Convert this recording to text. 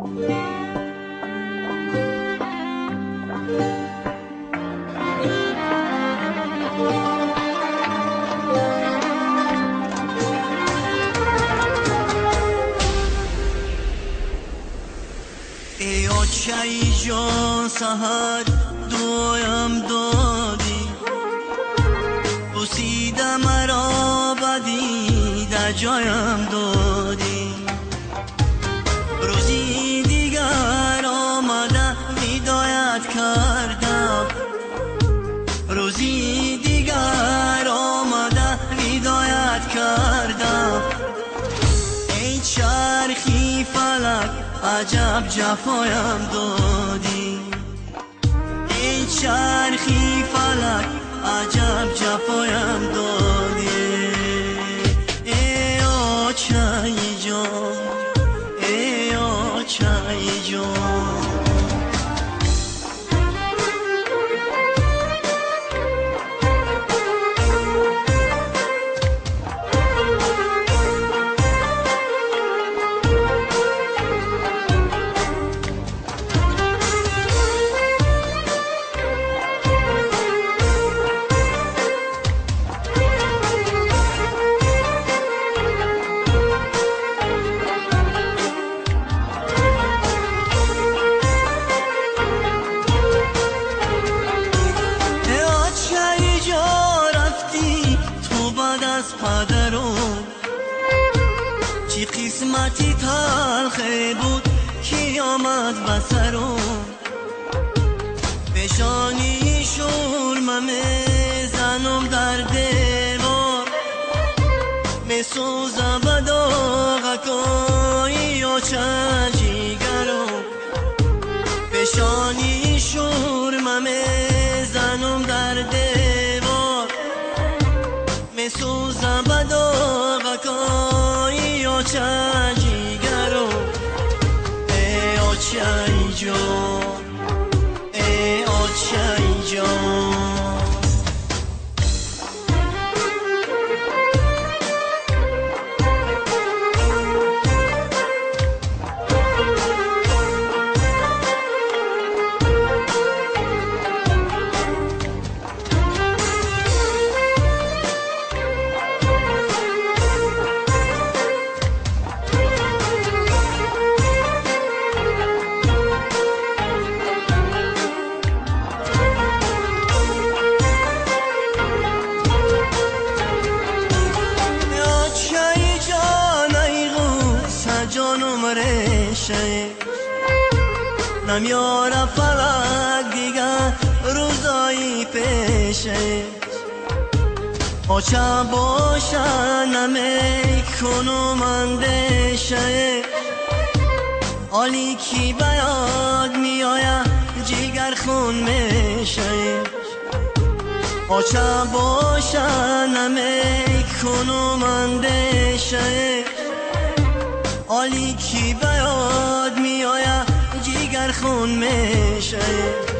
Эй очаи ҷон, саҳар дуоям додӣ, бусида маро ба дида ҷоям додӣ. Рӯзи дигар омада видоят кардам, рӯзи дигар омада видоят кардам. Эй чархи фалак, аҷаб ҷафоям додӣ, эй чархи фалак, аҷаб ҷафоям додӣ. Эй очаи ҷон, эй очаи ҷон. Чӣ қисмати талхе буд, ки омад ба сарум, пешонии шӯрма мезанам дар девор, месӯзам ба доғакҳои оча ҷигарум. Пешонии шӯрма мезанам дар девор, месӯзам ба доғакҳои оча ҷигарум. Эй очаи ҷон, эй очаи ҷон. Намёра фалак дигар рӯзои пеше, оча боша намекунум андеше. Оли ки ба ёд меояд ҷигар хун мешае, оча боша намекунум андеше. Оли ки ба ёд меояд ҷигар хун мешае.